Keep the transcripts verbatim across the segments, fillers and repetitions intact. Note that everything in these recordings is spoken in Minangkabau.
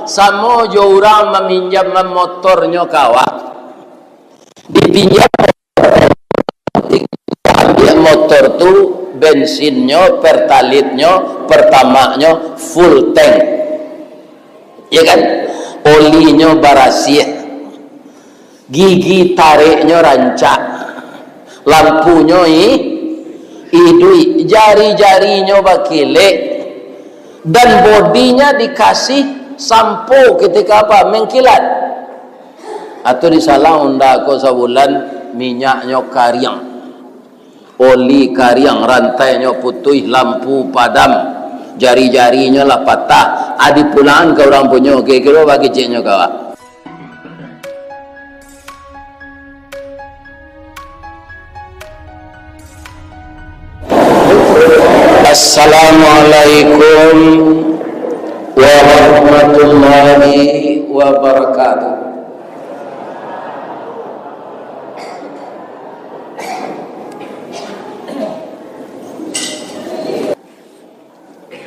Samo jo urang maminjam motornyo ka awak. Dipinjam, ambiak motor tu, bensinnyo, pertalitnyo, pertamaknyo full tank. Ya kan? Olinyo barasiah. Gigi tareknyo rancak, lampunyo i-, iduik, jari-jarinyo bakilek, dan bodinya dikasih sampo ketika apa? Mengkilat. Atau disalang onda ko sabulan, minyaknyo kariang, oli kariang, rantainyo putuih, lampu padam, jari-jarinyo lah patah, adi pulangan ka urang punyo, kiro-kiro bakeceknyo ka awak. Assalamualaikum warahmatullahi wabarakatuh.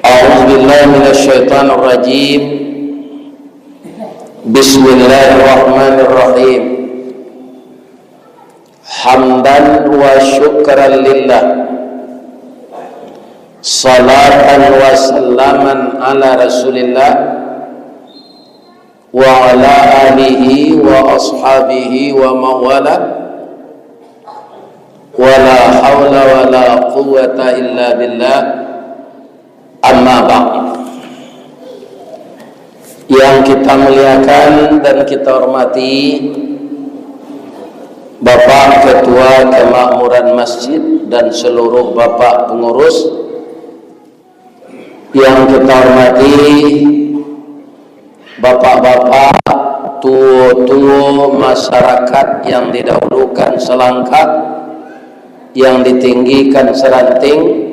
A'udzubillahi minasyaitonirrajim. Bismillahirrahmanirrahim. Hamdan wa syukran lillah. Salatan wa salaman ala Rasulillah wa ala alihi wa ashabihi wa mawala. Wala haula wala quwwata illa billah. Amma ba'd. Yang kita muliakan dan kita hormati, Bapak Ketua Kemakmuran Masjid dan seluruh Bapak Pengurus, yang kita hormati bapak-bapak, tuo-tuo, masyarakat yang didahulukan selangkah, yang ditinggikan seranting,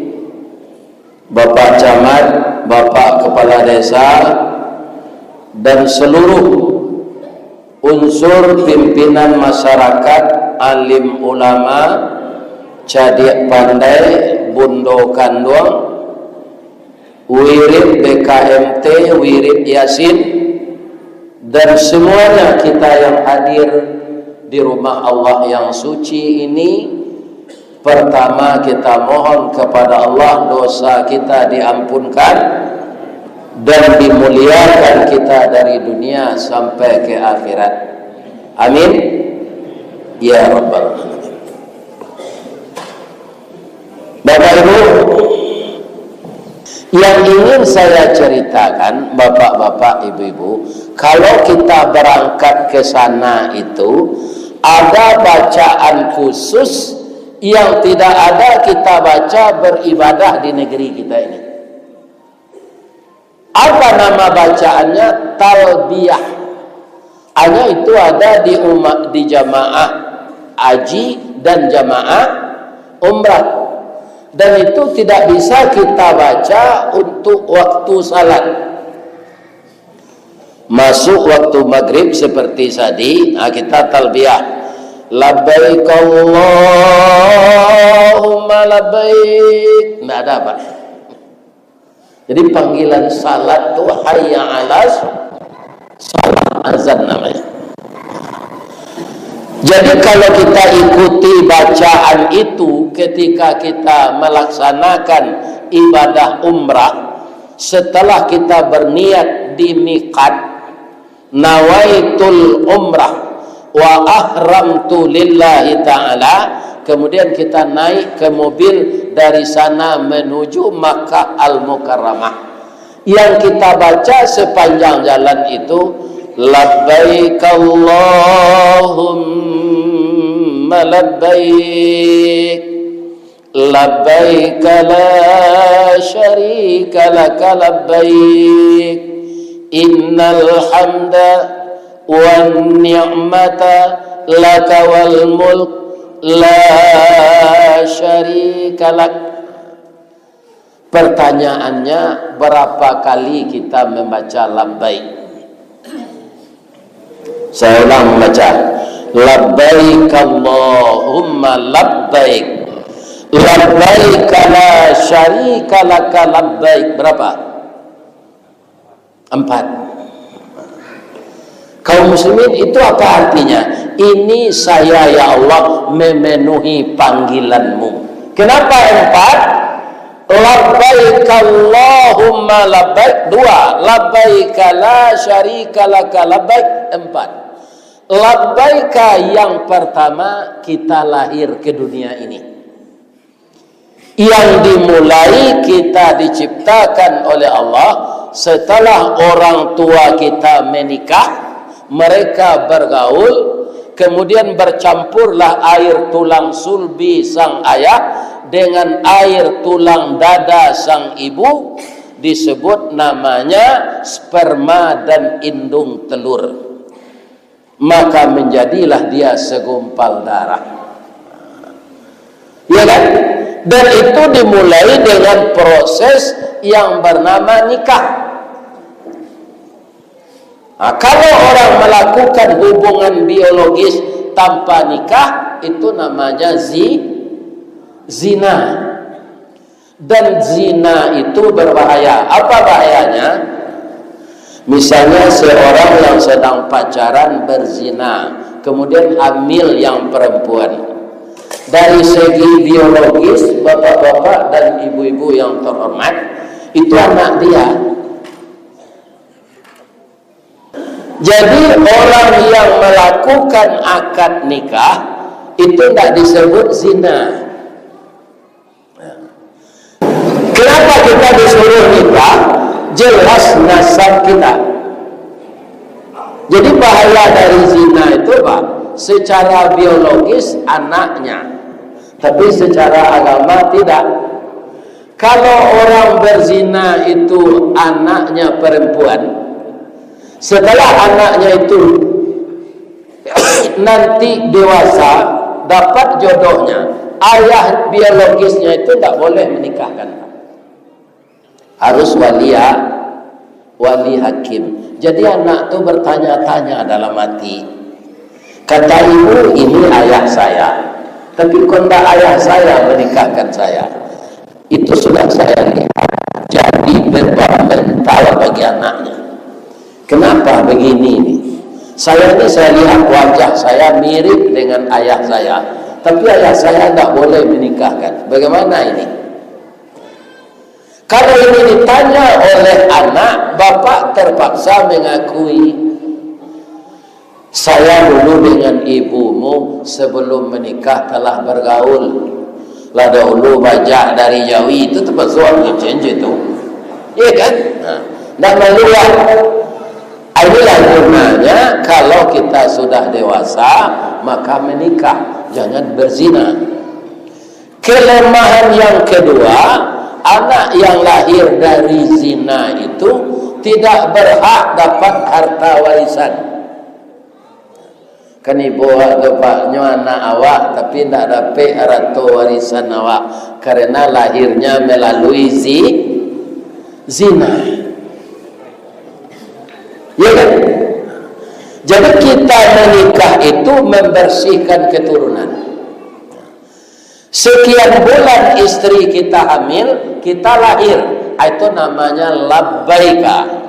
Bapak Camat, Bapak Kepala Desa, dan seluruh unsur pimpinan masyarakat, alim ulama, cadiak pandai, bundo kanduang, wirid B K M T, wirid Yasin, dan semuanya kita yang hadir di rumah Allah yang suci ini. Pertama, kita mohon kepada Allah dosa kita diampunkan dan dimuliakan kita dari dunia sampai ke akhirat. Amin. Ya Rabbal Alamin. Bapak Ibu, yang ingin saya ceritakan, Bapak-bapak, Ibu-ibu, kalau kita berangkat ke sana itu, ada bacaan khusus yang tidak ada kita baca beribadah di negeri kita ini. Apa nama bacaannya? Talbiyah. Hanya itu ada di umat, di jamaah haji dan jamaah umrah. Dan itu tidak bisa kita baca untuk waktu salat. Masuk waktu maghrib seperti tadi, ah, kita talbiyah. Labbaik Allahumma labbaik. Nggak ada, Pak. Jadi panggilan salat tu hayya alas salat, azan namanya. Jadi kalau kita ikuti bacaan itu ketika kita melaksanakan ibadah umrah, setelah kita berniat di miqat, nawaitul umrah wa ahramtu lillahi ta'ala, kemudian kita naik ke mobil dari sana menuju Makkah Al-Mukarramah. Yang kita baca sepanjang jalan itu, labbaik Allahumma labbaik, labbaik la syarika laka labbaik, innal hamda wan ni'mata laka wal mulk, la syarika lak. Pertanyaannya, berapa kali kita membaca labbaik? Saya ulang membaca, labbaik Allahumma labbaik, labbaik la syarika laka labbaik. Berapa? Empat. Muslimin, itu apa artinya? Ini saya, ya Allah, memenuhi panggilan-Mu. Kenapa empat? Labbaik Allahumma labbaik, dua. Labbaik la syarika laka labbaik, empat. Labbaika yang pertama, kita lahir ke dunia ini. Yang dimulai kita diciptakan oleh Allah setelah orang tua kita menikah, mereka bergaul, kemudian bercampurlah air tulang sulbi sang ayah dengan air tulang dada sang ibu, disebut namanya sperma dan indung telur. Maka menjadilah dia segumpal darah. Ya kan? Dan itu dimulai dengan proses yang bernama nikah. Nah, kalau orang melakukan hubungan biologis tanpa nikah, itu namanya zi-, zina. Dan zina itu berbahaya. Apa bahayanya? Misalnya, seorang yang sedang pacaran berzina, kemudian hamil yang perempuan. Dari segi biologis, bapak-bapak dan ibu-ibu yang terhormat, itu anak dia. Jadi, orang yang melakukan akad nikah itu tidak disebut zina. Kenapa kita disuruh nikah? Jelas nasab kita. Jadi, bahaya dari zina itu, Pak, secara biologis anaknya, tapi secara agama tidak. Kalau orang berzina itu anaknya perempuan, setelah anaknya itu nanti dewasa, dapat jodohnya, ayah biologisnya itu tidak boleh menikahkan. Harus wali, wali hakim. Jadi, anak tu bertanya-tanya dalam hati, kata ibu, "Ini ayah saya, tapi kok ndak ayah saya menikahkan saya?" Itu sudah saya lihat jadi beban mental bagi anaknya. Kenapa begini ni? Saya ni, saya lihat wajah saya mirip dengan ayah saya, tapi ayah saya ndak boleh menikahkan. Bagaimana ini? Kalau ini ditanya oleh anak, bapak terpaksa mengakui, "Saya dulu dengan ibumu sebelum menikah telah bergaul. Lah dahulu bajak dari Jawi," itu termasuk aku cincin tu. Iya kan? Nah, ndak malu lah. Inilah gunanya kalau kita sudah dewasa, maka menikah, jangan berzina. Kelemahan yang kedua, anak yang lahir dari zina itu tidak berhak dapat harta warisan. Kan ibo awak tu, Pak, nyo anak awak, tapi ndak dapek harato warisan awak, karena lahirnya melalui zi-, zina. Ya kan? Jadi, kita menikah itu membersihkan keturunan. Sekian bulan istri kita hamil, kita lahir. Ah, itu namanya labbaika.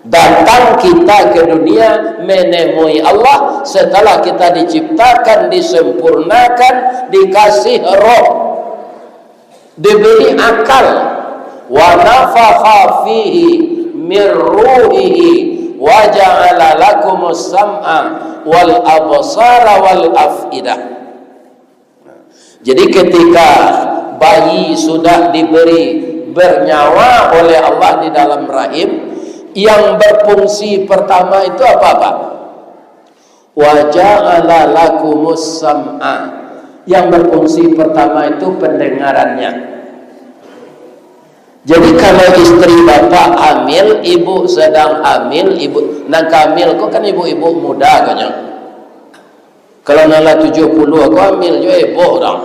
Datang kita ke dunia menemui Allah setelah kita diciptakan, disempurnakan, dikasih roh, diberi akal. "Wa nafakha fihi min ruhihi wa ja'ala lakumus sam'a wal absara wal af'idah." Jadi, ketika bayi sudah diberi bernyawa oleh Allah di dalam rahim, yang berfungsi pertama itu apa, Pak? "Wa ja'ala lakumus sam'a." Yang berfungsi pertama itu pendengarannya. Jadi, kalau istri bapak hamil, ibu sedang hamil, ibu, nan hamil ko kan ibu-ibu muda ko nyo. Kalau nan lah tujuah puluah ko hamil juo, heboh urang.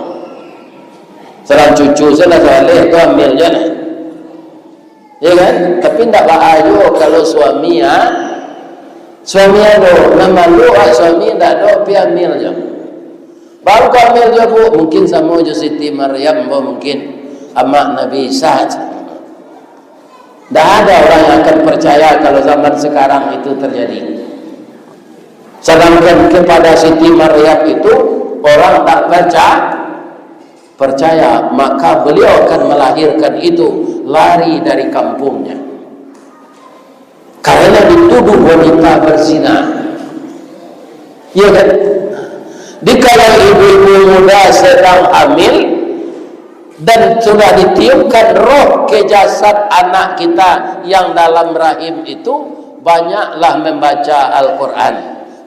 Salang cucu se lah saleh ko hamil juo nah. Ya kan? Tapi ndak baa juo kalau suami, ah, suami ado, nan malu, ah, suami ndak ado, pi hamil juo. Baru ko hamil juo, Bu, mungkin samo jo Siti Maryam, Bu, mungkin amak Nabi Isa. Ndak ada orang yang akan percaya kalau zaman sekarang itu terjadi. Sedangkan kepada Siti Maryam itu orang tak percaya, percaya, maka beliau akan melahirkan itu lari dari kampungnya. Karena dituduh wanita berzina. Iya kan? Dikala ibu-ibu muda sedang hamil dan sudah ditiupkan roh ke jasad anak kita yang dalam rahim itu, banyaklah membaca Al-Quran,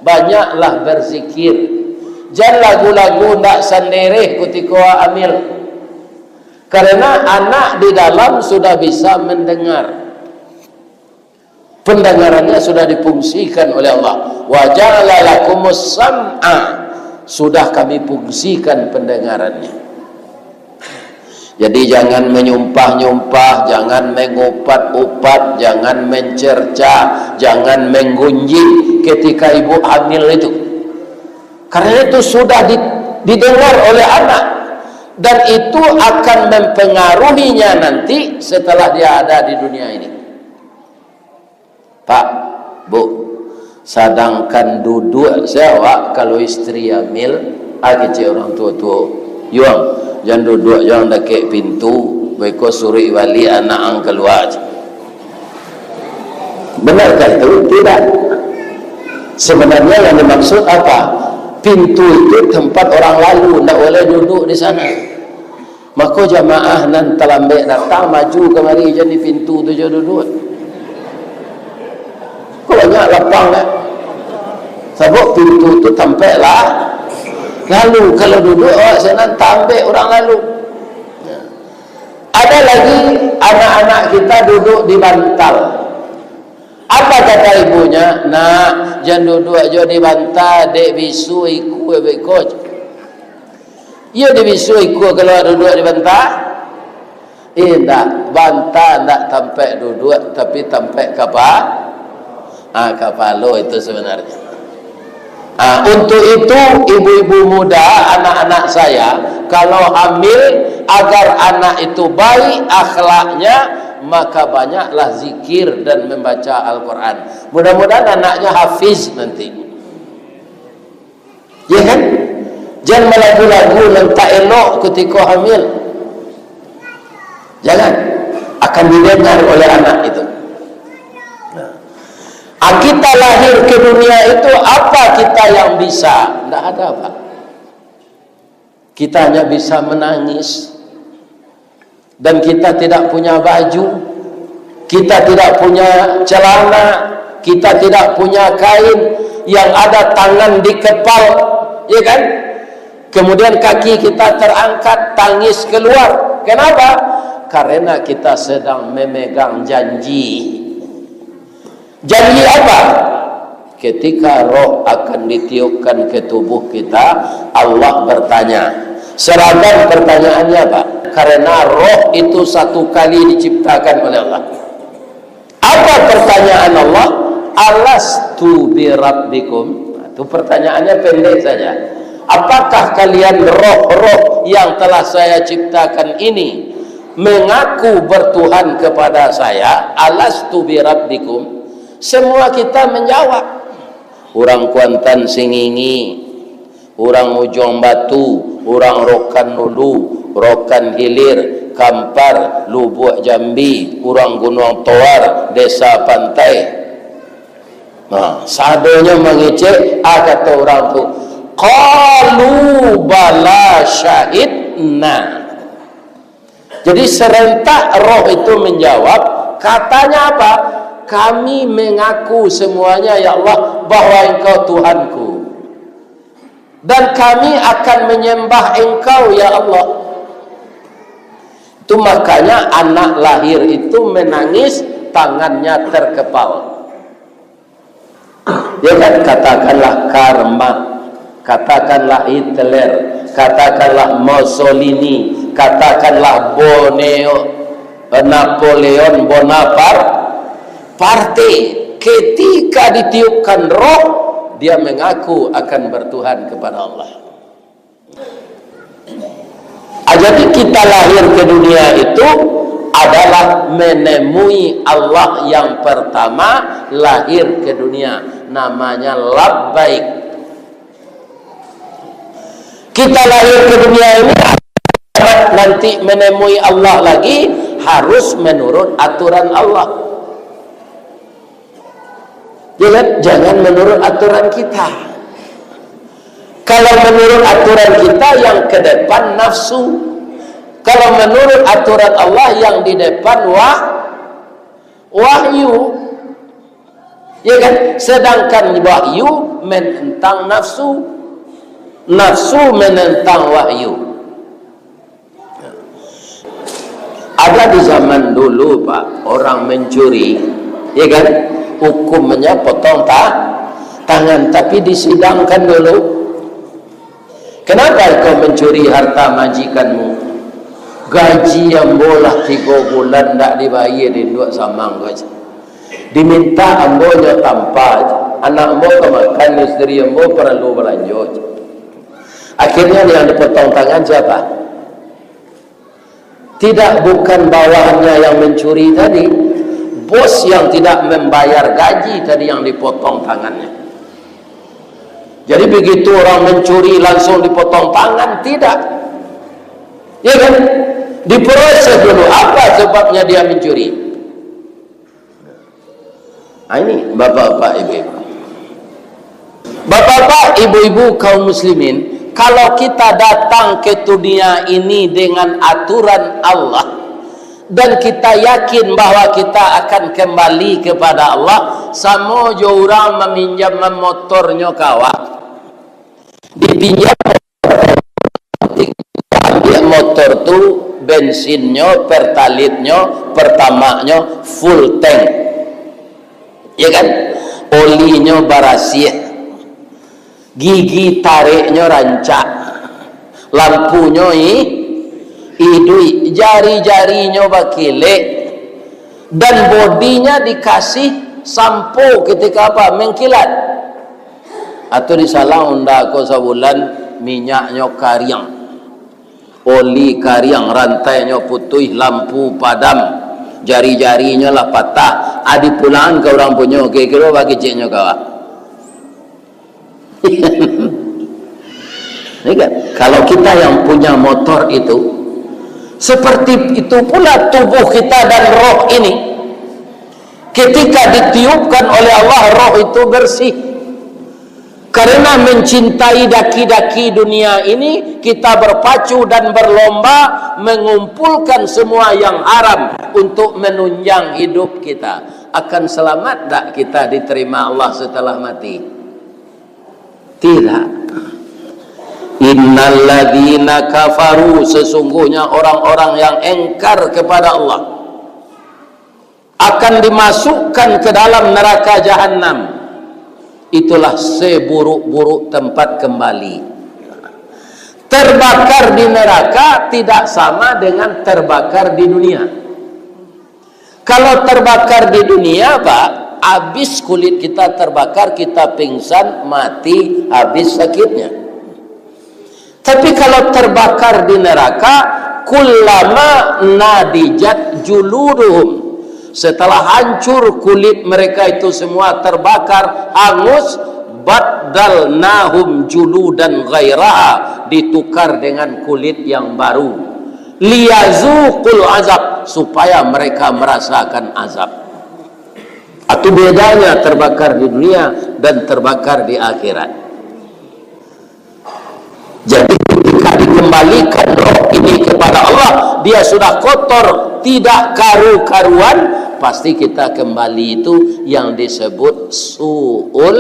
banyaklah berzikir. Jan lagu-lagu ndak sandereh kutiko hamil. Karena anak di dalam sudah bisa mendengar. Pendengarannya sudah difungsikan oleh Allah. Wa ja'ala lakumus sam'a, sudah Kami fungsikan pendengarannya. Jadi, jangan menyumpah-nyumpah, jangan mengupat-upat, jangan mencerca, jangan menggunjing ketika ibu hamil itu. Karena itu sudah di-, didengar oleh anak, dan itu akan mempengaruhinya nanti setelah dia ada di dunia ini. Pak, Bu, sadangkan duduak se awak, kalau istri hamil, ah, kecek urang tuo-tuo. Yuang, jan duduak, jan dakek pintu, beko suruik baliak anak ang kalua. Benarkah itu? Tidak. Sebenarnya yang dimaksud apa? Pintu itu tempat orang lalu, ndak boleh duduk di sana. Mako jamaah nan talambek datang, maju kamari, jan di pintu tu jo duduak. Kok banyak lapang, kan? Sabab pintu tu tampek lah. Lalu, kalau duduak awak sinan, tampek urang lalu. Ada lagi anak-anak kita duduk di bantal. Apa kata ibunya? "Nak, jan duduak jo di bantal, dek bisu ikua beko." Iyo, dek bisu ikua kalau duduak di bantal? Indak, bantal indak tampek duduak, tapi tampek kapa-, ah, kapalo itu sebenarnya. Ah, untuk itu, ibu-ibu muda, anak-anak saya, kalau hamil, agar anak itu baik akhlaknya, maka banyaklah zikir dan membaca Al-Quran. Mudah-mudahan anaknya hafiz nanti. Ya kan? Jan malagu-lagu nan tak elok kutiko hamil. Jangan. Akan didengar oleh anak itu. Nah. Ah, kita lahir ke dunia itu, apa kita yang bisa? Ndak ada, Pak. Kita hanya bisa menangis. Dan kita tidak punya baju, kita tidak punya celana, kita tidak punya kain, yang ada tangan di kepal, ya kan? Kemudian kaki kita terangkat, tangis keluar. Kenapa? Karena kita sedang memegang janji. Janji apa? Ketika roh akan ditiupkan ke tubuh kita, Allah bertanya. Seragam pertanyaannya apa? Karena roh itu satu kali diciptakan oleh Allah. Apa pertanyaan Allah? "Alastu birabbikum?" Nah, itu pertanyaannya pendek saja. "Apakah kalian roh-roh yang telah saya ciptakan ini mengaku bertuhan kepada saya?" "Alastu birabbikum?" Semua kita menjawab. Urang Kuantan Singingi, urang Ujuang Batu, urang Rokan Hulu, Rokan Hilir, Kampar, Lubuak Jambi, urang Gunuang Toar, Desa Pantai. Nah, sadonyo mangecek, ah, kato urang tu, "Qalu bala syahidna." Jadi, serentak roh itu menjawab, katanya apa? "Kami mengaku semuanya, ya Allah, bahwa Engkau Tuhanku. Dan kami akan menyembah Engkau, ya Allah." Itu makanya anak lahir itu menangis, tangannya terkepal. Ya kan, katakanlah Karl Marx, katakanlah Hitler, katakanlah Mussolini, katakanlah Boneo, Napoleon Bonaparte, ketika ditiupkan roh, dia mengaku akan bertuhan kepada Allah. Ah, jadi kita lahir ke dunia itu, adalah menemui Allah yang pertama lahir ke dunia, namanya labbaik. Kita lahir ke dunia ini, nanti menemui Allah lagi, harus menurut aturan Allah. Ya kan? Jangan menurut aturan kita. Kalau menurut aturan kita, yang ke depan nafsu. Kalau menurut aturan Allah, yang di depan wah-, wahyu. Ya kan? Sedangkan wahyu menentang nafsu. Nafsu menentang wahyu. Ada di zaman dulu, Pak, orang mencuri, ya kan? Hukumnya potong ta-, tangan, tapi disidangkan dulu. "Kenapa kau mencuri harta majikanmu?" "Gaji ambo lah tigo bulan ndak dibayia di induak samang ko, diminta ambo nyo tampa, anak ambo ka makan, isteri ambo paralu balanjo." Akhirnya yang dipotong tangan siapa? Tidak, bukan bawahannya yang mencuri tadi. Bos yang tidak membayar gaji tadi yang dipotong tangannya. Jadi begitu orang mencuri langsung dipotong tangan, tidak. Ya kan? Diproses dulu, apa sebabnya dia mencuri. Ah, ini bapak-bapak, ibu-ibu. Bapak-bapak, ibu-ibu, kaum muslimin, kalau kita datang ke dunia ini dengan aturan Allah, dan kita yakin bahwa kita akan kembali kepada Allah, samo jo urang maminjam motornyo ka awak. Dipinjam, ambiak motor tu, bensinnyo, pertalitnyo, pertamaknyo full tank. Ya kan? Olinyo barasiah. Gigi tareknyo rancak. Lampunyo i-, iduik. Jari-jarinyo bakilek. Dan bodinya dikasih sampo ketika apa? Mengkilat. Atau disalang onda ko sabulan, minyaknyo kariang, oli kariang, rantainyo putuih, lampu padam, jari-jarinyo lah patah, a dipulangan ka urang punyo, kiro-kiro bakeceknyo ka awak. Ini kan, kalau kita yang punya motor itu, seperti itu pula tubuh kita dan roh ini. Ketika ditiupkan oleh Allah, roh itu bersih. Karena mencintai daki-daki dunia ini, kita berpacu dan berlomba mengumpulkan semua yang haram untuk menunjang hidup kita. Akan selamat tak kita diterima Allah setelah mati? Tidak. Innalladzina kafaru, sesungguhnya orang-orang yang engkar kepada Allah, akan dimasukkan ke dalam neraka jahanam. Itulah seburuk-buruk tempat kembali. Terbakar di neraka tidak sama dengan terbakar di dunia. Kalau terbakar di dunia, Pak, habis kulit kita terbakar, kita pingsan, mati, habis sakitnya. Tapi kalau terbakar di neraka, kullama nadijat juluduhum, setelah hancur kulit mereka itu semua terbakar, hangus, baddalnahum juludan ghairaha, ditukar dengan kulit yang baru. Liyazuqul azab, supaya mereka merasakan azab. Itu bedanya terbakar di dunia dan terbakar di akhirat. Jadi, ketika dikembalikan roh ini kepada Allah, dia sudah kotor, tidak karu-karuan, pasti kita kembali itu yang disebut su'ul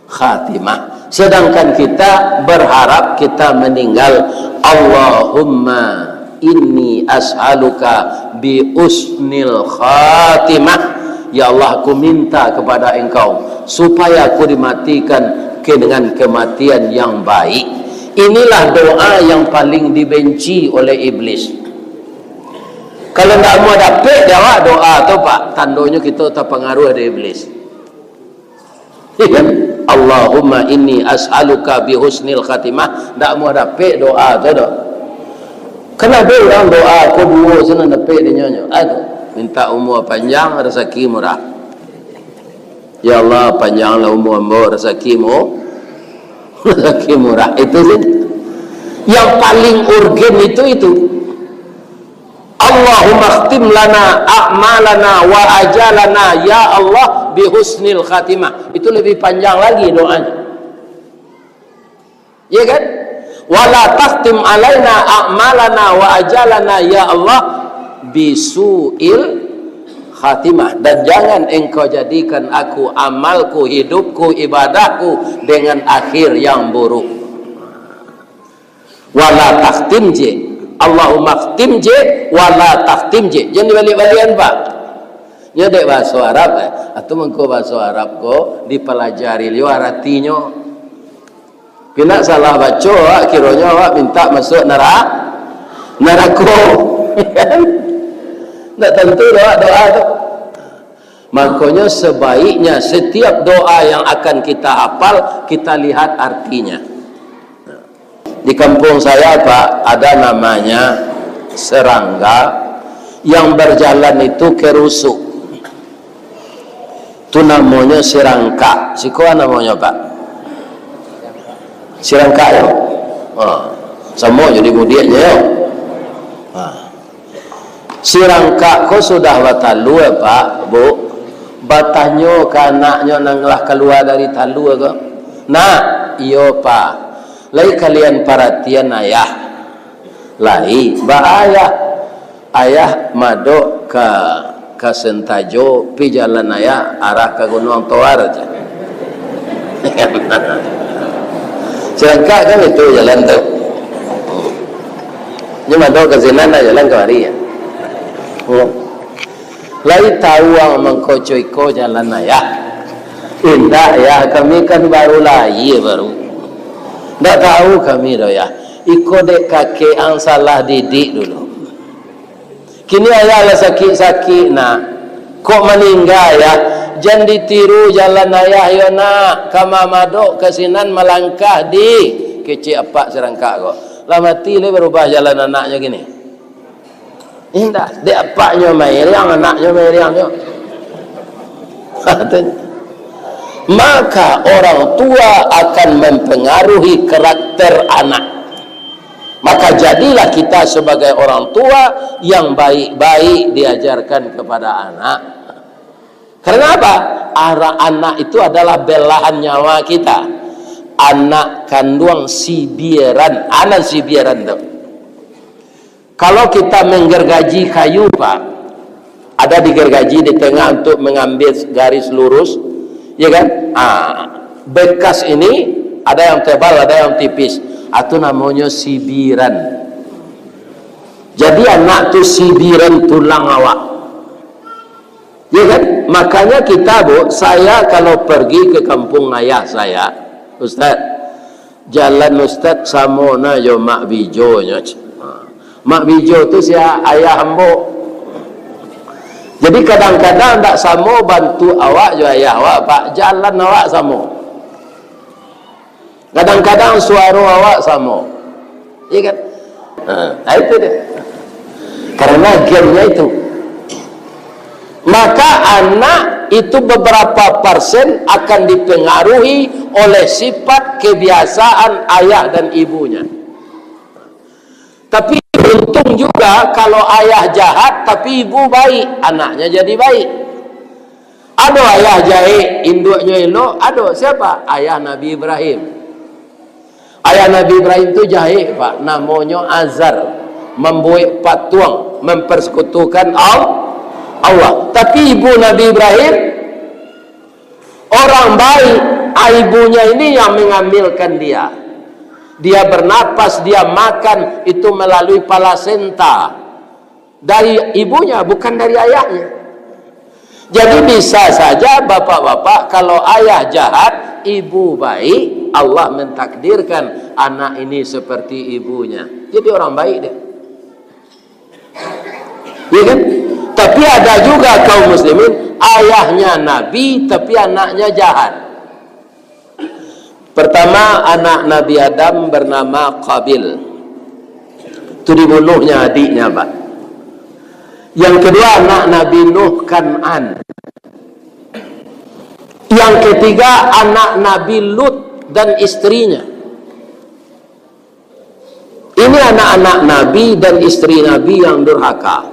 khatimah. Sedangkan kita berharap kita meninggal, "Allahumma inni as'aluka bi usnil khatimah." Ya Allah, aku minta kepada Engkau supaya aku dimatikan ke-, dengan kematian yang baik. Inilah doa yang paling dibenci oleh iblis. Kalau ndak mau dapek jawab doa tu, Pak, tandonyo kita terpengaruh dari iblis. Allahumma inni as'aluka bi husnil khatimah. Ndak mau dapek doa tu doh. Kan ado urang doa ko duo sinan dapek dinyo nyo. Aduh, minta umua panjang, rasaki murah. Ya Allah, panjanglah umua ambo, rasaki mu-, rasaki murah. Itu sih. Yang paling urgen itu, itu. Allahumma khtim lana a'malana wa ajalana, ya Allah, bi husnil khatimah. Itu lebih panjang lagi doanya. Ya kan? Wala takhtim alaina a'malana wa ajalana, ya Allah, bisu'il khatimah. Dan jangan Engkau jadikan aku, amalku, hidupku, ibadahku dengan akhir yang buruk. Wala takhtim je. Allahumma khtim je, wala takhtim je. Jangan dibalik-balikan, Pak. Nyo dek bahaso Arab, eh. Atau mangko bahaso Arab ko dipelajari liyo aratinyo. Pindak salah baco awak, kironyo awak minta masuk nera-, nerako. Ndak tantu doa, doa tu. Makonyo sebaiknya setiap doa yang akan kita hafal, kita lihat artinya. Di kampung saya, Pak, ada namanya serangga yang berjalan itu ke rusuk. Tu namonyo sirangkak. Siko namonyo, Pak? Sirangkak yo. Ha. Samo jo di mudiaknyo yo. Ha. Sirangkak ko sudah batalua, Pak, Bu. Batanyo ka anaknyo nan lah kalua dari talua ko, "Nak, iyo, Pak. Lai kalian paratian ayah?" "Lai, baa ayah?" "Ayah madok ka, ka Sentajo, pi jalan ayah arah ka Gunuang Toar," ceh. Sirangkak kan itu jalan tu. Nyo madok ka sinan, jalan kamari, ya. Hmm. "Lai tahu ang mangko co iko jalan ayah?" "Indak, Yah, kami kan baru lahia, baru. Ndak tahu kami doh, Yah. Iko dek kakek ang salah didik dulu. Kini ayah lah sakik-sakik, nak. Kok maningga, Yah? Jan ditiru jalan ayah yo, nak. Ka mamadok ka sinan malangkah di," kecek apak sirangkak ko. Lah mati lai barubah jalan anaknyo kini. Indak, dek apaknyo mairiang, anaknyo mairiang nyo. Maka orang tua akan mempengaruhi karakter anak. Maka jadilah kita sebagai orang tua yang baik-baik diajarkan kepada anak. Karena apa? Ara-, anak itu adalah belahan nyawa kita. Anak kanduang sibiran, anak sibiran tu. Kalau kita menggergaji kayu, Pak, ada digergaji di tengah untuk mengambil garis lurus, ya kan? Ah, bekas ini ada yang tebal, ada yang tipis. Ah, tu namonyo sibiran. Jadi anak tu sibiran tulang awak. Ya kan? Makanya kita, Bu, saya kalau pergi ke kampung ayah saya, "Ustaz, jalan Ustaz samo na jo Mak Bijo nyo." Mak Bijo tu sia? Ayah ambo. Jadi kadang-kadang ndak samo bantuak awak jo ayah awak, Pak. Jalan awak samo. Kadang-kadang suaro awak samo. Iya kan? Ha, nah itu dia. Karena gennya itu. Maka anak itu beberapa persen akan dipengaruhi oleh sifat kebiasaan ayah dan ibunya. Tapi untung juga kalau ayah jahat tapi ibu baik, anaknya jadi baik. Ado ayah jahek, induaknyo elok, ado. Siapa? Ayah Nabi Ibrahim. Ayah Nabi Ibrahim tu jahek, Pak. Namonyo Azar. Mambuek patuang, mempersekutukan Al-, Allah. Tapi ibu Nabi Ibrahim, orang baik, ibunya ini yang mengambilkan dia. Dia bernapas, dia makan, itu melalui plasenta. Dari ibunya, bukan dari ayahnya. Jadi bisa saja bapak-bapak, kalau ayah jahat, ibu baik, Allah mentakdirkan anak ini seperti ibunya. Jadi orang baik dia. Ya kan? Tapi ada juga kaum muslimin, ayahnya nabi, tapi anaknya jahat. Pertama, anak Nabi Adam bernama Qabil. Itu dibunuhnya adiknya, Pak. Yang kedua, anak Nabi Nuh, Kan'an. Yang ketiga, anak Nabi Lut dan istrinya. Ini anak-anak Nabi dan istri Nabi yang durhaka.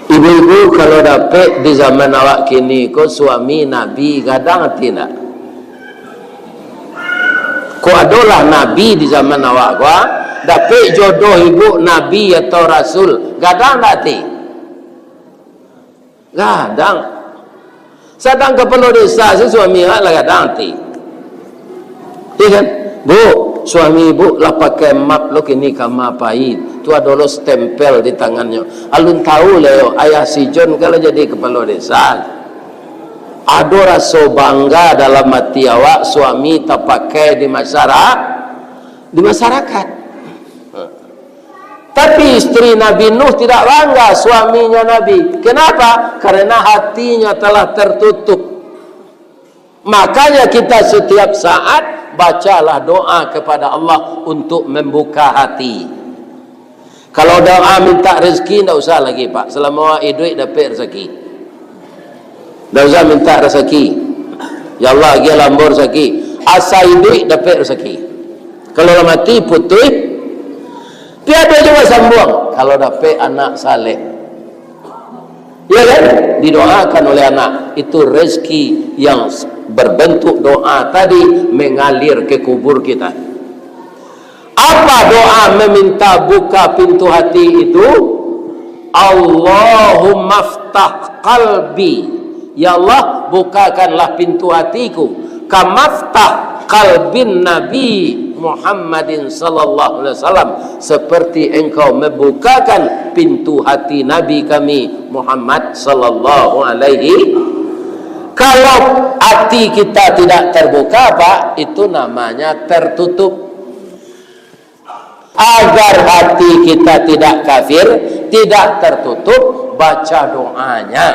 Ibu-ibu, kalau dapek di zaman awak kini ko suami nabi, gadang ati ndak? Ko adolah nabi di zaman awak ko, ah? Dapek jodoh ibu nabi atau rasul, gadang ndak ati? Gadang. Sadang kapalo desa se suami awak lah gadang ati. Iya kan? Bu, suami ibu lah pakai map lo kini kama pai. Tu ado lo stempel di tangannyo. Alun tahu lah yo, ayah si John kalau jadi kapalo desa. Ado raso bangga dalam ati awak, suami tapakai di masyara-, di masyarakat. Tapi istri Nabi Nuh tidak bangga suaminya Nabi. Kenapa? Karena hatinya telah tertutup. Makanya kita setiap saat bacalah doa kepada Allah untuk membuka hati. Kalau doa minta rezeki, ndak usah lagi, Pak. Selama awak iduik, dapek rezeki. Ndak usah minta rezeki. Ya Allah, agiahlah ambo rezeki. Asa iduik, dapek rezeki. Kalau lah mati, putuih. Tiada juga sambung. Kalau dapek anak saleh. Ya kan? Didoakan oleh anak. Itu rezeki yang s-, berbentuk doa tadi mengalir ke kubur kita. Apa doa meminta buka pintu hati itu? "Allahumma ftah qalbi." Ya Allah, bukakanlah pintu hatiku. Kamaftah qalbin Nabi Muhammadin sallallahu alaihi wasallam, seperti Engkau membukakan pintu hati Nabi kami Muhammad sallallahu alaihi. Kalau hati kita tidak terbuka, Pak, itu namanya tertutup. Agar hati kita tidak kafir, tidak tertutup, baca doanya.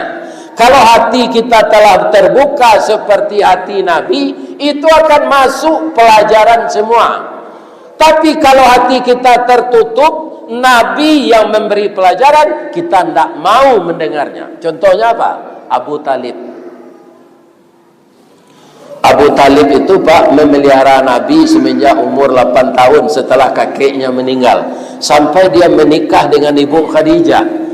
Kalau hati kita telah terbuka seperti hati Nabi, itu akan masuk pelajaran semua. Tapi kalau hati kita tertutup, Nabi yang memberi pelajaran, kita ndak mau mendengarnya. Contohnya apa? Abu Talib. Abu Talib itu, Pak, memelihara Nabi semenjak umur lapan tahun setelah kakeknya meninggal, sampai dia menikah dengan Ibu Khadijah.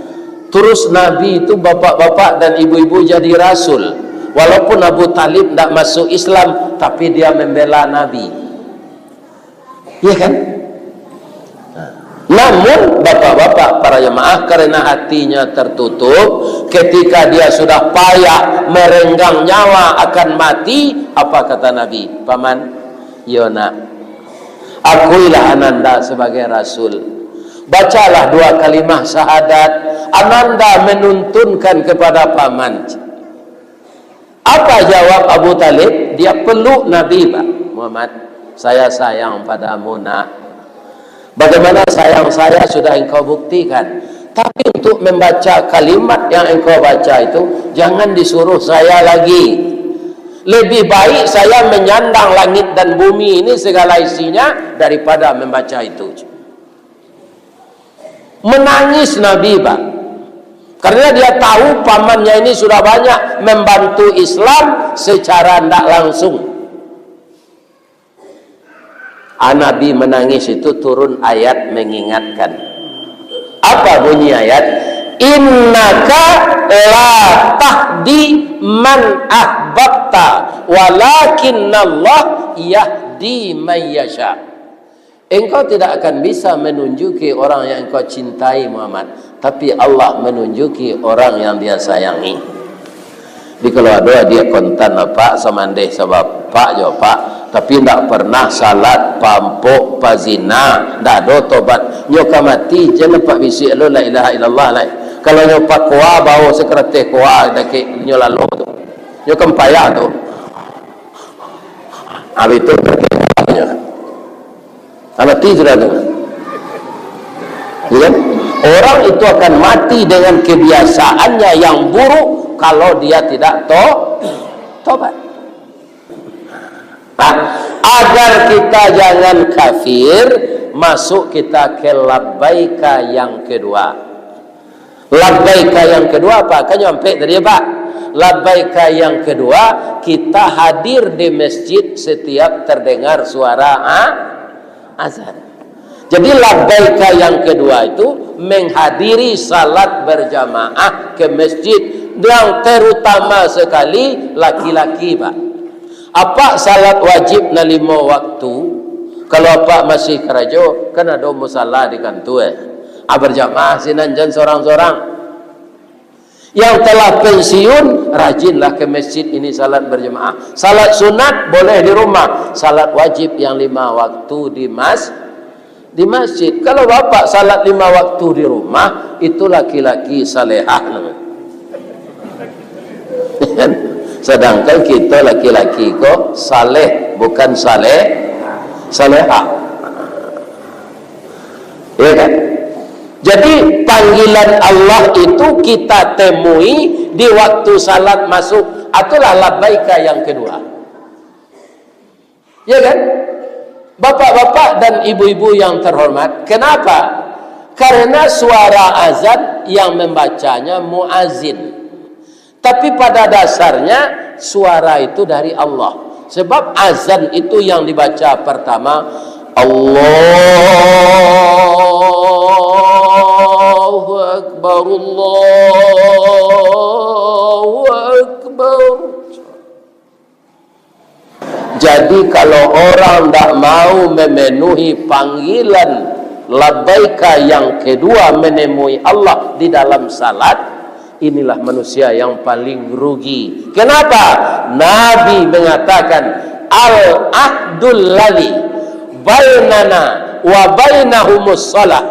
Terus Nabi itu, bapak-bapak dan ibu-ibu, jadi rasul. Walaupun Abu Talib ndak masuk Islam, tapi dia membela Nabi. Iya kan? Namun, bapak-bapak, para jemaah, karena hatinya tertutup, ketika dia sudah payah, merenggang nyawa, akan mati, apa kata Nabi? "Paman, yo nak, akuilah ananda sebagai rasul. Bacalah dua kalimah syahadat. Ananda menuntunkan kepada paman." Apa jawab Abu Talib? Dia peluk Nabi, Pak. "Muhammad, saya sayang padamu, nak." "Bagaimana sayang saya sudah engkau buktikan. Tapi untuk membaca kalimat yang engkau baca itu, jangan disuruh saya lagi. Lebih baik saya menyandang langit dan bumi ini segala isinya daripada membaca itu." Menangis Nabi, Pak. Karena dia tahu pamannya ini sudah banyak membantu Islam secara ndak langsung. Ah, Nabi menangis itu turun ayat mengingatkan. Apa bunyi ayat? "Innaka la tahdi man ahbabta, walakinnallah yahdi man yasha." Engkau tidak akan bisa menunjuki orang yang engkau cintai, Muhammad, tapi Allah menunjuki orang yang Dia sayangi. Jadi, kalau ado adiak kontan, Pak, samandeh sabapak jo, Pak, tapi ndak pernah salat, pampok, pazina, ndak ado tobat, nyo ka mati, jan Apak bisiak lo, "La ilaha illallah," lai. Kalau nyo pakoa, bao sakarateh koa dakek nyo lalo tu, nyo kan payah tu. Habis tu, nyo. Mati sudah tu. Ya kan? Orang itu akan mati dengan kebiasaannya yang buruk kalau dia tidak to-, tobat. Nah, agar kita jangan kafir, Masuk kita ke labbaika yang kedua. Labbaika yang kedua apa? Kan nyo ampek tadi, Pak. Labbaika yang kedua, kita hadir di masjid setiap terdengar suara a-, azan. Jadi, labbaika yang kedua itu menghadiri salat berjamaah ke masjid, yang terutama sekali laki-laki, Pak. Apak salat wajib nan limo waktu, kalau apak masih karajo, kan ado musala di kantua, eh. Ah, berjamaah sinan, jan sorang-sorang. Yang telah pensiun, rajinlah ke masjid ini salat berjamaah. Salat sunat boleh di rumah, salat wajib yang lima waktu di mas-, di masjid. Kalau bapak salat lima waktu di rumah, itu laki-laki salehah namanya. Sedangkan kita laki-laki ko saleh, bukan saleh, salehah. Ya kan? Jadi, panggilan Allah itu kita temui di waktu salat masuk. Itulah labbaika yang kedua. Ya kan? Bapak-bapak dan ibu-ibu yang terhormat, kenapa? Karena suara azan yang membacanya muazin. Tapi pada dasarnya, suara itu dari Allah. Sebab azan itu yang dibaca pertama, "Allahu Akbar, Allahu Akbar." Jadi, kalau orang ndak mau memenuhi panggilan labbaika yang kedua, menemui Allah di dalam salat, inilah manusia yang paling rugi. Kenapa? Nabi mengatakan, "Al-ahdul ladzi bainana wa bainahumus shalah."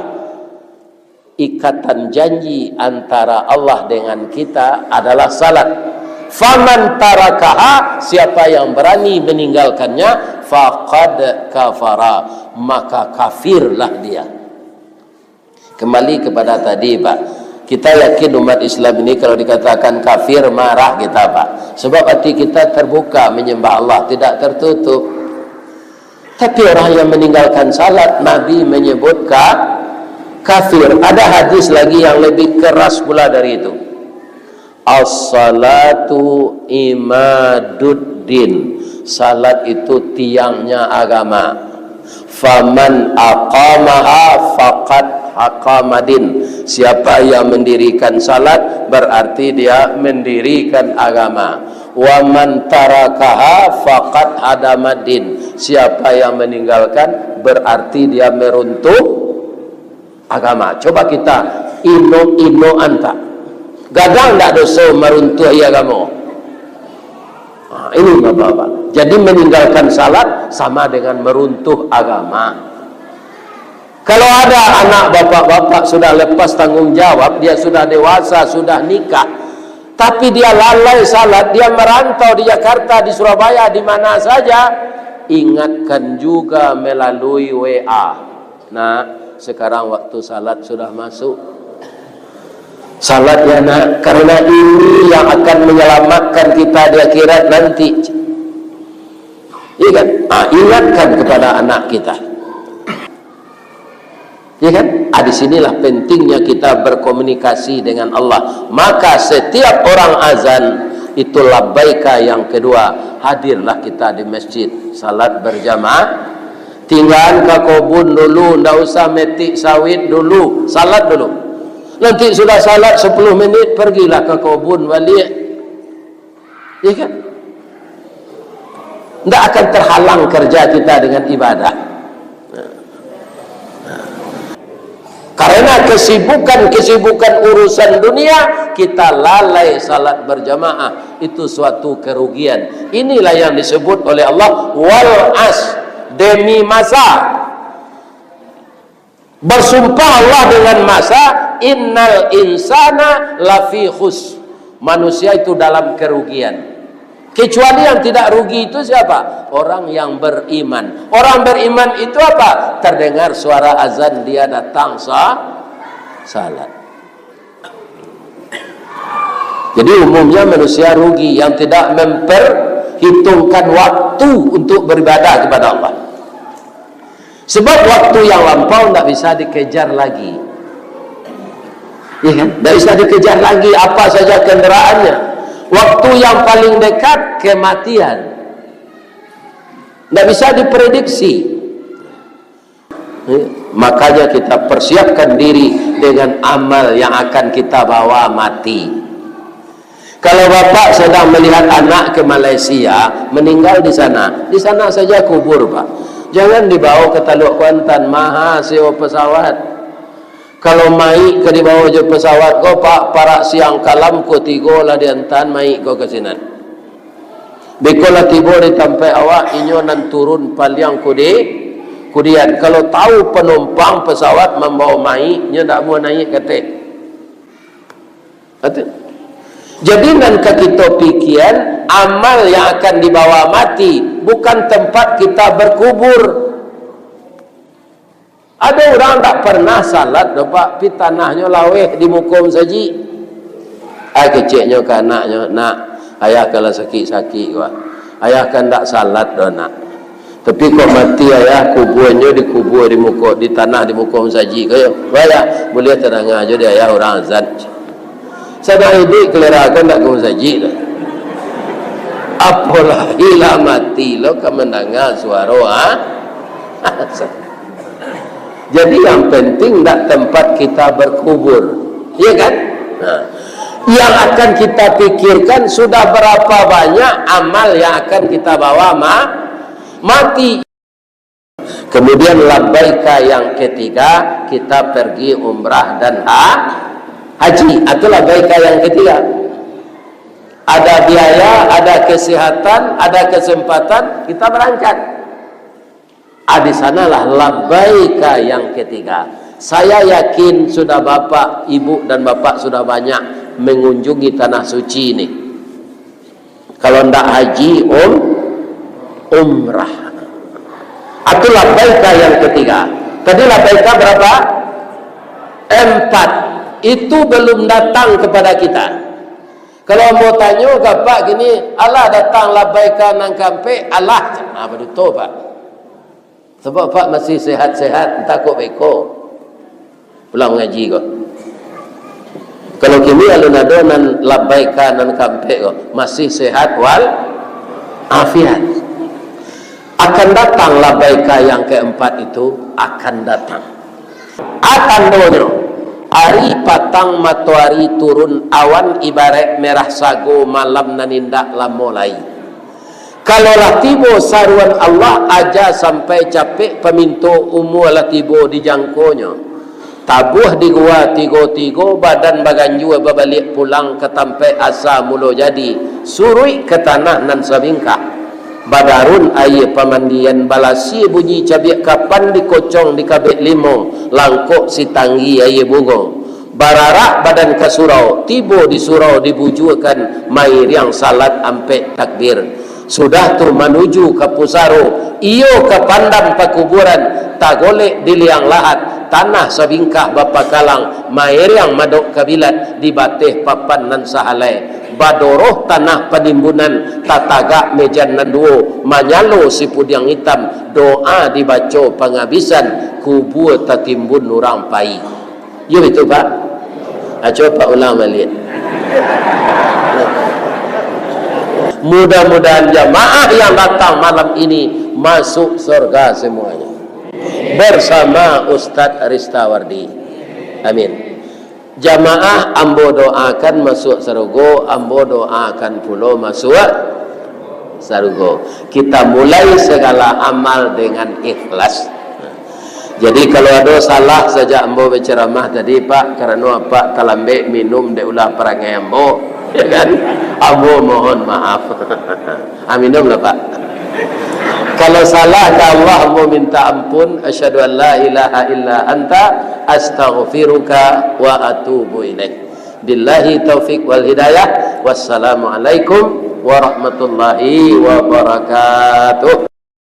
Ikatan janji antara Allah dengan kita adalah salat. "Faman tarakaha," siapa yang berani meninggalkannya, "faqad kafara," maka kafirlah dia. Kembali kepada tadi, Pak. Kita yakin umat Islam ini kalau dikatakan kafir, marah kita, Pak. Sebab hati kita terbuka menyembah Allah, tidak tertutup. Tapi orang yang meninggalkan salat, Nabi menyebut ka-, kafir. Ada hadis lagi yang lebih keras pula dari itu. "As-salatu imaduddin." Salat itu tiangnya agama. "Faman aqamaha faqad aqamadin." Siapa yang mendirikan salat, berarti dia mendirikan agama. "Wa man tarakaha faqad hadamaddin." Siapa yang meninggalkan, berarti dia meruntuh agama. Coba kita inok-inokan, Pak. Gadang ndak doso maruntuahi agamo? Ha, ini, Bapak-bapak. Jadi, meninggalkan salat sama dengan meruntuh agama. Kalau ada anak bapak-bapak sudah lepas tanggung jawab, dia sudah dewasa, sudah nikah, tapi dia lalai salat, dia merantau di Jakarta, di Surabaya, di mana saja, ingatkan juga melalui W A. "Nak, sekarang waktu salat sudah masuk. Salat ya, Nak, karena ini yang akan menyelamatkan kita di akhirat nanti." Iya kan? Ah, ingatkan kepada anak kita. Ya kan? Ah, di sinilah pentingnya kita berkomunikasi dengan Allah. Maka setiap orang azan, itu labbaika yang kedua, hadirlah kita di masjid, salat berjamaah. Tinggalan ka kobun dulu, ndak usah metik sawit dulu, salat dulu. Nanti sudah salat sepuluh menit, pergilah ka kobun baliak. Ya kan? Ndak akan terhalang kerja kita dengan ibadah. Karena kesibukan-kesibukan urusan dunia, kita lalai salat berjamaah. Itu suatu kerugian. Inilah yang disebut oleh Allah, "Wal as," demi masa. Bersumpah Allah dengan masa, "Innal insana lafi khus." Manusia itu dalam kerugian. Kecuali yang tidak rugi itu siapa? Orang yang beriman. Orang beriman itu apa? Terdengar suara azan, dia datang sa-, salat. Jadi, umumnya manusia rugi yang tidak memperhitungkan waktu untuk beribadah kepada Allah. Sebab waktu yang lampau ndak bisa dikejar lagi. Iya kan? Ndak bisa dikejar lagi apa saja kenderaannya. Waktu yang paling dekat, kematian. Ndak bisa diprediksi. Ya, makanya kita persiapkan diri dengan amal yang akan kita bawa mati. Kalau bapak sedang melihat anak ke Malaysia, meninggal di sana, di sana saja kubur, Pak. Jangan dibawa ke Taluk Kuantan, maha sewa pesawat. Kalau mayik ka dibawa jo pesawat ko, Pak, parak siang kalam ko tigo lah diantaan mayik ko ka sinan. Beko lah tibo di tampek awak, inyo nan turun paliang kudi-, kudian. Kalau tahu penumpang pesawat mambawa mayik, nyo ndak amuah naiak ka ateh. Atu. Jadi, nan ka kito pikian, amal yang akan dibawa mati, bukan tempat kita berkubur. Ado urang ndak pernah salat doh, Pak, pi tanahnyo laweh di muko masajik. Ai keceknyo ka anaknyo, "Nak, ayah kalau sakik-sakik ko, ayah kan ndak salat doh, Nak. Tapi kok mati ayah, kubuanyo dikubua di muko, di tanah di muko masajik ko yo. Wah, yo, buliah tadanga jo di ayah urang azan." Sadang iduik kalera ko ndak ka masajik doh. Apolai lah mati lo ka mandanga suaro, ha? Jadi, yang penting ndak tempat kita berkubur. Iya kan? Nah, yang akan kita pikirkan, sudah berapa banyak amal yang akan kita bawa ma-, mati. Kemudian, labbaika yang ketiga, kita pergi umrah dan ha-, haji. Atau labbaika yang ketiga. Ada biaya, ada kesehatan, ada kesempatan, kita berangkat. Ah, di sanalah labbaika yang ketiga. Saya yakin sudah bapak, ibu, dan bapak sudah banyak mengunjungi Tanah Suci ini. Kalau ndak haji, um-, umrah. Atau labbaika yang ketiga. Tadi labbaika berapa? Empat. Itu belum datang kepada kita. Kalau ambo tanyo ka Pak kini, alah datang labbaika nan kaampek, alah. Ah, baduto, Pak. Sabab Pak masih sehat-sehat, antah kok beko pulang mangaji ko. Kalau kini alun ado nan labbaika nan kaampek ko, masih sehat wal afiat. Akan datang labbaika yang keempat itu, akan datang. A tandonyo, ari patang matoari turun, awan ibaraik merah sago, malam nan indak lamo lai. Kalau lah tibo saruan Allah, aja sampai capek paminto, umua lah tibo di jangkonyo. Tabuah di gua tigo-tigo, badan baganjua babaliak pulang ka tampek asa mulo jadi, suruik ka tanah nan sabingkah. Badarun aia pamandian, balasia bunyi cabiak kapan, dikocong dikabek limo, langkok sitanggi aia bungo. Bararak badan ka surau, tibo di surau dibujuakan, mairiang salat ampek takbir. Sudah tu manuju ka pusaro, iyo ka pandam pakuburan, tagolek di liang lahat, tanah sabingkah bapakalang, mairiang madok kabilat di bateh papan nan sahalai. Badoroh tanah panimbunan, tatagak mejan nan duo, manyalo sipudiang itam, doa dibaco pangabisan, kubua tatimbun urang pai. Iyo itu, Pak. Ah, cubo Pak ulang baliak. Mudah-mudahan jamaah yang datang malam ini masuk surga semuanya. Bersama Ustadz Ristawardi. Amin. Jamaah ambo doakan masuk sarugo, ambo doakan pulo masuk sarugo. Kita mulai segala amal dengan ikhlas. Jadi, kalau ado salah sajak ambo bacaramah tadi, Pak, karano Apak talambek minum dek ulah parangai ambo, ya kan? Ambo mohon maaf. Ah, minumlah, Pak. Kalau salah ka Allah, ambo minta ampun. Asyhadu an la ilaha illa anta, astaghfiruka wa atubu ilaik. Billahi taufik wal hidayah. Wassalamualaikum warahmatullahi wabarakatuh.